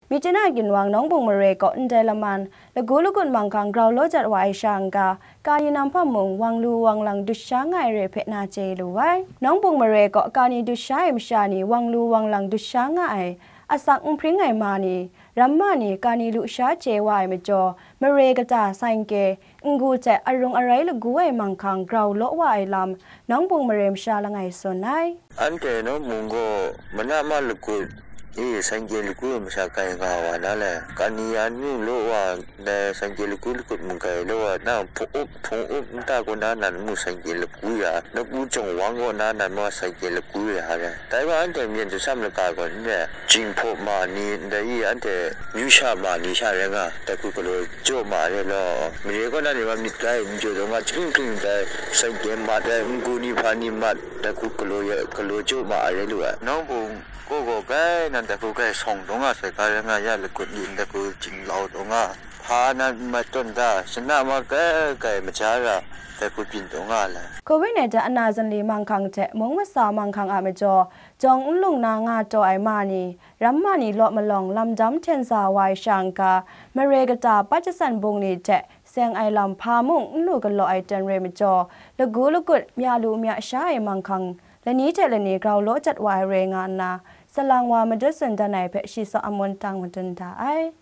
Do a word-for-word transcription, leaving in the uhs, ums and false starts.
Myitkyina ginwang Nawng Pung mare kaw ndai laman lagu lagut manghkang grau law jat wa ai sha n-ga, kani nam hpam mung wang lu wang lang dut sha nga ai re hpe na chye lu ai. Nawng Pung mare kaw kani dut sha ai masha ni wang lu wang lang dut sha nga ai, asak n hpring ai ma ni, ramma ni kani lu sha chye wa ai majaw, mare kata, saingkye, n-gu hte arung arai lagu ai manghkang grau law wa ai lam, Nawng Pung mare masha langai tsun ai. Anhte Nawng Pung gaw mana ma lagut e saingkye lagu ai masha kai nga wa na le, kani ya nu law wa, ndai saingkye lagu lagut mung kai law wa, nang hpung up, hpung up nta kaw na nan mu saingkye lagu ya, lagu jawng wang kaw na nan ma saingkye lagu ya re. Dai wa anhte myen jasam laka gaw n re, jinghpaw ma ni, ndai e anhte myu sha ma ni sha rai nga, dai hku galaw jaw ma re law. Mare kaw na ni wa myit gai n jaw taw nga, jahkring hkring dai, saingkye mat ai, n-gu ni hpa ni mat, dai hku galaw ya, galaw jaw ma ai rai lu ai. Nawng Pung kaw gaw gai nan dai hku gai sawng taw nga sai ga rai nga, ya lagut li ndai hku jinglau taw nga, hpa nan n mat tawn da, shana ma gai gai maja ra, dai hku byin taw nga ai. Covid nineteen ana zanli manghkang hte mung masa manghkang a majaw, jawng n lung na nga taw ai ma ni, ramma ni law malawng lamdam hten sa wa ai sha n-ga, mare kata, pat jasan bung ni hte seng ai lam hpa mung n lu galaw ai ten re majaw, lagu lagut, mya lu mya sha ai manghkang, lani hte lani grau law jat wa ai re nga nna, salang wa madun tsun dan ai hpe shi tsaw amun tang madun da ai.